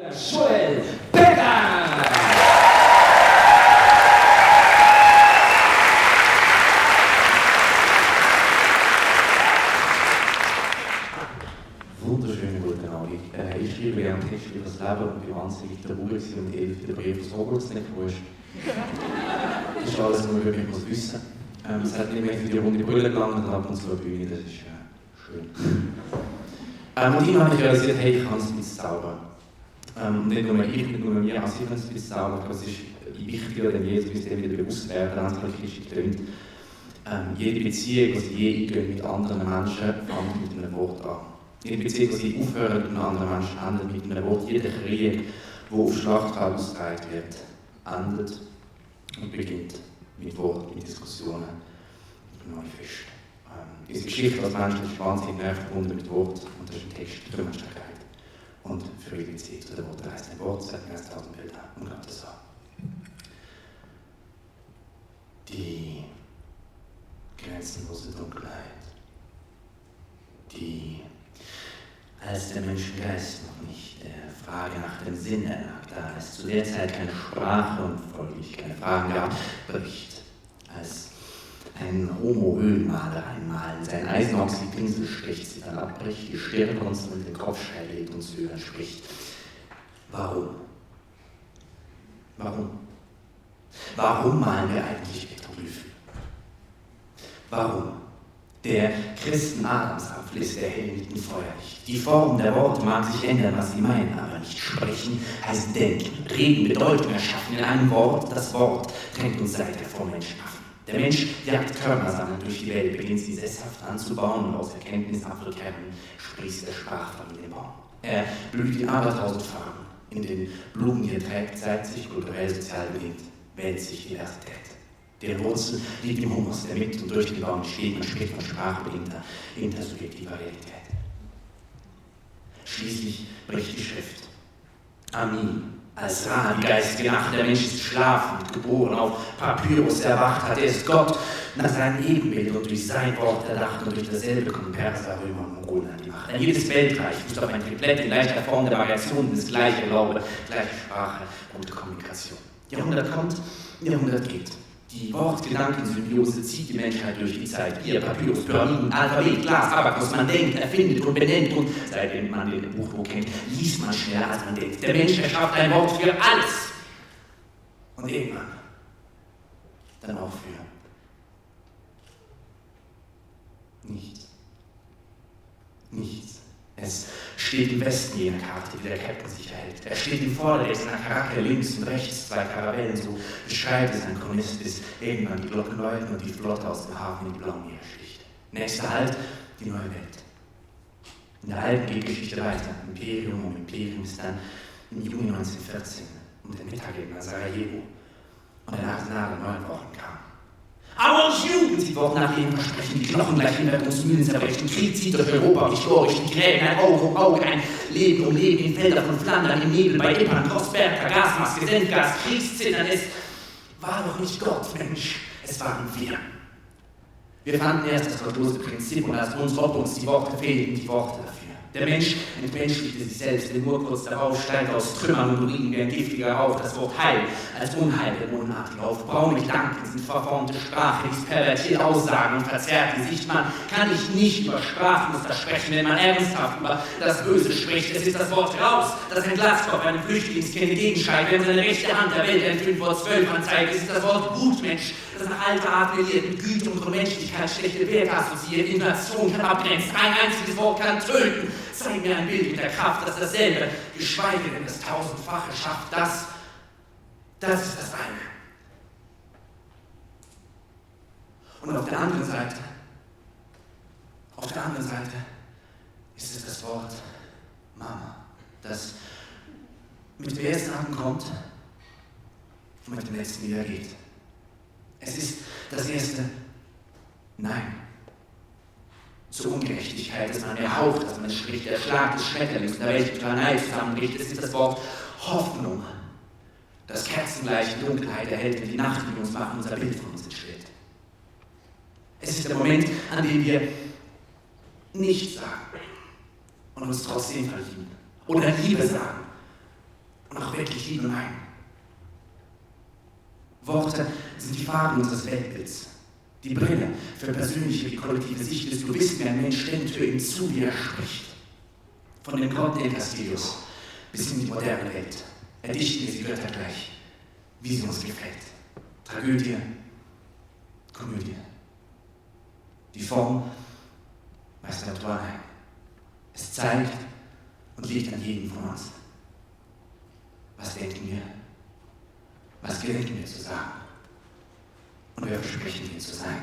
Joel Becker! Wunderschönen guten Abend. Ich schreibe gerne Text über das Leben und bin wahnsinnig traurig und Elf der Brief aus Hogwarts nicht gewusst. Das ist alles, was man wirklich muss wissen. Es hat nicht mehr für die runde Brille gelangt und ab und zu eine Bühne, das ist schön. Und immer habe ich realisiert, hey, ich kann es ein bisschen zaubern. Nicht nur ich, nicht nur mir, auch sie können es ein bisschen zaubern. Das ist wichtiger denn je, so müsst ihr wieder bewusst werden, ganz richtig getönt. Jede Beziehung, die sie je eingehen mit anderen Menschen, fängt mit einem Wort an. Jede Beziehung, die sie aufhören mit einem anderen Menschen, endet mit einem Wort. Jeder Krieg, der auf Schlachtfeld ausgetragen wird, endet und beginnt mit Worten, mit Diskussionen, mit einem Manifest. Diese Geschichte als Mensch ist wahnsinnig näher verbunden mit Wort und das ist ein Text für Menschlichkeit. Und für jede Beziehung zu dem Wort heißt ein Wort, seit mehr als 1000 Bilder und glaubt das an. Die grenzenlose Dunkelheit, die als der Menschengeist noch nicht der Frage nach dem Sinn erlag, da es zu der Zeit keine Sprache und folglich keine Fragen gab, bricht, als ein Homo-Höhlenmaler einmal seinen Eisenoxid-Pinselstrich sie dann abbricht, die Stirn runzelt und den Kopf schräg legt und zu hören spricht. Warum? Warum? Warum malen wir eigentlich Petroglyphen? Warum? Der Christen-Adamsapfel ist der Helden feuerlich. Die Form der Worte mag sich ändern, was sie meinen, aber nicht sprechen heißt denken, reden, Bedeutung erschaffen in einem Wort. Das Wort trennt uns seither vom Menschenaffen. Der Mensch jagt Körner sammeln durch die Welt, beginnt sie sesshaft anzubauen und aus Erkenntnisapfelkernen sprießt der Sprachfamilie den Baum. Er blüht in abertausend Farben. In den Blumen, die er trägt, zeigt sich kulturell, sozial bedingt, wählt sich Diversität. Deren Wurzel liegt im Humus, der mit und durch den Baum steht. Man spricht von sprachbedingter, intersubjektiver Realität. Schließlich bricht die Schrift. Ami, als Ra, die geistige Nacht, der Mensch ist schlafend, geboren, auf Papyrus erwacht hat, er ist Gott, nach seinem Ebenbild und durch sein Wort erdacht und durch dasselbe kommen Perser, Römer und Mongolen an die Macht. Ein jedes Weltreich fußt auf ein Triplett in leichter Form der Variationen, das gleiche Glaube, gleiche Sprache, gute Kommunikation. Jahrhundert kommt, Jahrhundert geht. Die Wort-Gedanken-Symbiose zieht die Menschheit durch die Zeit. Ihr Papyrus, Pyramiden, Alphabet, Glas, Abakus, man denkt, erfindet und benennt und seitdem man den Buchdruck kennt, liest man schneller als man denkt. Der Mensch erschafft ein Wort für alles. Und irgendwann dann auch für nichts. Nichts. Es steht im Westen jener Karte, die der Captain sich erhält. Er steht im Vorderdeck einer Karacke, links und rechts 2 Karavellen, so beschreibt es ein Chronist, bis irgendwann die Glocken läuten und die Flotte aus dem Hafen in die blauen Meere sticht. Nächster Halt, die neue Welt. In der alten geht Geschichte weiter. Imperium um Imperium ist dann im Juni 1914 um den Mittag in Sarajevo und der Arsenal der neuen Wochen kam. I want you! Sie wollten nach ihrem Versprechen, die Knochen gleich Hinwärtsmühlen zerbrechen. Krieg zieht durch Europa, durch Tor, durch die Gräben, ein Auge um Auge, ein Leben um Leben, in Felder von Flandern, im Nebel, bei Ippern, Grossberger, Gasmaske, Sendgas, Kriegszittern. Es war doch nicht Gott, Mensch, es waren wir. Wir fanden erst das gottlose Prinzip und als uns, ob uns die Worte fehlten, die Worte dafür. Der Mensch entmenschlichte sich selbst, denn nur kurz darauf steigt aus Trümmern und Ruinen wie ein giftiger Rauch das Wort Heil als Unheil der Unartige auf. Braune Gedanken sind verformte Sprache, dies pervertiert Aussagen und verzerrt Gesicht. Man kann nicht über Sprachmuster sprechen, wenn man ernsthaft über das Böse spricht. Es ist das Wort raus, das ein Glaskopf einem Flüchtlingskind entgegenschreit, wenn seine rechte Hand der Welt ein 5:12 anzeigt. Es ist das Wort Gutmensch, das nach alter Art verliert, mit Güte und Menschlichkeit schlechte Werte assoziiert. Inflation kann abgrenzen, ein einziges Wort kann töten. Zeig mir ein Bild mit der Kraft, das dasselbe, geschweige denn das 1000-fache schafft. Das ist das eine. Und auf der anderen Seite ist es das Wort Mama, das mit dem ersten Atem kommt und mit dem letzten wieder geht. Es ist das erste Nein zur Ungerechtigkeit, dass man erhaucht, dass man spricht, der Schlag des Schmetterlings, der welche Planei zusammenbricht. Es ist das Wort Hoffnung, das kerzengleiche Dunkelheit erhält, wenn die Nacht, die wir uns machen, unser Bild von uns entsteht. Es ist der Moment, an dem wir nichts sagen und uns trotzdem verlieben. Oder Liebe sagen und auch wirklich Liebe meinen. Worte sind die Farben unseres Weltbilds. Die Brille für persönliche wie kollektive Sicht ist, du bist mir ein Mensch, denn hör ihm zu, wie er spricht. Von dem Gott del Castillos bis in die moderne Welt. Erdichten wir sie göttergleich, wie sie uns gefällt. Tragödie, Komödie. Die Form weiß der Autor ein. Es zeigt und liegt an jedem von uns. Was denken wir? Was gedenken wir zu sagen? Und wer versprechen wir zu sein?